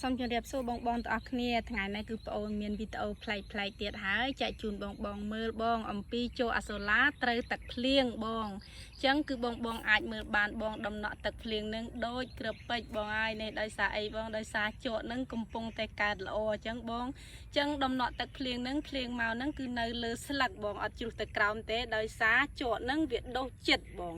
សូមជម្រាបសួរបងបងទាំងអស់គ្នាថ្ងៃនេះគឺប្អូនមានវីដេអូប្លែកប្លែកទៀតហើយចែកជូនបងបងមើលបងអំពីជក់អាសូឡាត្រូវទឹកភ្លៀងបងអញ្ចឹងគឺបងបងអាចមើលបានបងដំណក់ទឹកភ្លៀងនឹងដូចក្រពេចបងហើយនេះដោយសារអីបងដោយសារជក់នឹងកំពុងតែកើតល្អអញ្ចឹងបងអញ្ចឹងដំណក់ទឹកភ្លៀងនឹងភ្លៀងមកនឹងគឺនៅលើស្លឹកបងអត់ជ្រុះទៅក្រោមទេដោយសារជក់នឹងវាដុះចិត្តបង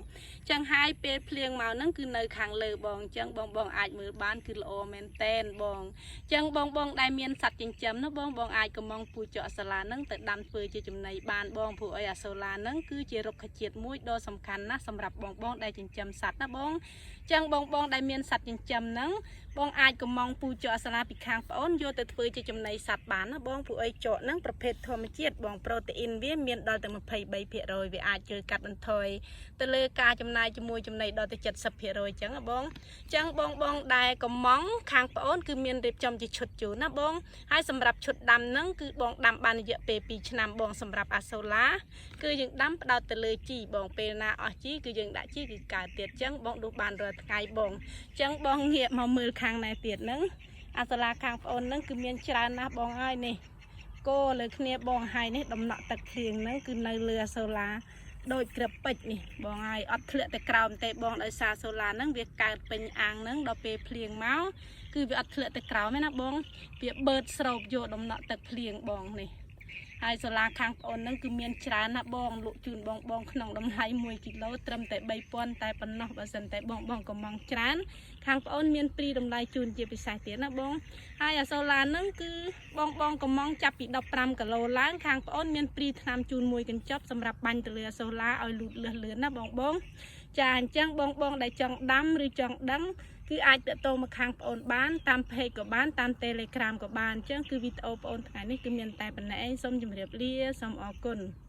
ចឹងហើយពេលភ្លៀងមកហ្នឹងគឺនៅខាងលើបងអញ្ចឹងបងបងអាចមើលបានគឺល្អមែនតែនបងអញ្ចឹងបងបងដែលមានសត្វចិញ្ចឹមនោះបងបងអាចកំងពូជជក់អាសូឡាហ្នឹងទៅដាំធ្វើជាចំណីបានបងព្រោះអីអាសូឡាហ្នឹងគឺជារុក្ខជាតិមួយដ៏សំខាន់ណាស់សម្រាប់បងបងដែលចិញ្ចឹមសត្វណាបងអញ្ចឹងបងបងដែលមានសត្វចិញ្ចឹមហ្នឹងបងអាចកំងពូជជក់អាសូឡាពីខាងប្អូនយកទៅធ្វើជាចំណីសត្វបានណាបងព្រោះអីជក់ហ្នឹងប្រភេទធម្មជាតិបងប្រូតេអ៊ីនវាមានដល់ទៅ23%វាអាចជួយកាត់បន្ថយ ទៅលើការចំណាយជាមួយចំណីដល់ទៅ70%អញ្ចឹងណាបងអញ្ចឹងបងបងដែលកំងខាងប្អូនគឺមានរៀបចំជាឈុតជូនណាបងហើយសម្រាប់ឈុតដាំហ្នឹងគឺបងដាំបានរយៈពេល2ឆ្នាំបងសម្រាប់អាសូឡាគឺយើងដាំផ្ដោតទៅលើជីបងពេលណាអស់ជីគឺយើងដាក់ជីគឺកើតទៀតអញ្ចឹងបងដុះបានរាល់ថ្ងៃបងអញ្ចឹងបងងាកមកមើលខាងណែទៀតហ្នឹងអាសូឡាខាងប្អូនហ្នឹងគឺមានច្រើនណាស់បងហើយនេះគោលើគ្នាបងហើយនេះដំណក់ទឹកភ្លៀងហ្នឹងគឺនៅលើអាសូឡា ដូចក្រពេចនេះបងហើយអត់ធ្លាក់ទៅក្រោមទេបងដោយសារសូឡាហ្នឹងវាកើតពេញអាងហ្នឹងដល់ពេលភ្លៀងមកគឺវាអត់ធ្លាក់ទៅក្រោមទេណាបងវាបឺតស្រូបយកដំណក់ទឹកភ្លៀងបងនេះហើយសូឡាខាងប្អូនហ្នឹងគឺមានច្រើនណាស់បងលក់ជូនបងបងក្នុងតម្លៃ1គីឡូត្រឹមតែ3000តែប៉ុណ្ណោះបើសិនតែបងបងកំងច្រើនខាងប្អូនមានព្រីតម្លៃជូនជាពិសេសទៀតណាបងហើយអាសូឡាហ្នឹងគឺបងបងកំងចាប់ពី15គីឡូឡើងខាងប្អូនមានព្រីថ្នាំជូនមួយកញ្ចប់សម្រាប់បាញ់ទៅលើអាសូឡាឲ្យលូតលឿសលឿនណាបងបងចាអញ្ចឹងបងបងដែលចង់ដាំឬចង់ដឹងគឺអាចតាក់ទងមកខាងប្អូនបានតាម page ក៏បានតាម Telegram ក៏បានអញ្ចឹងគឺវីដេអូប្អូនថ្ងៃនេះគឺមានតែប៉ុណ្ណេះឯងសូមជម្រាបលាសូមអរគុណ។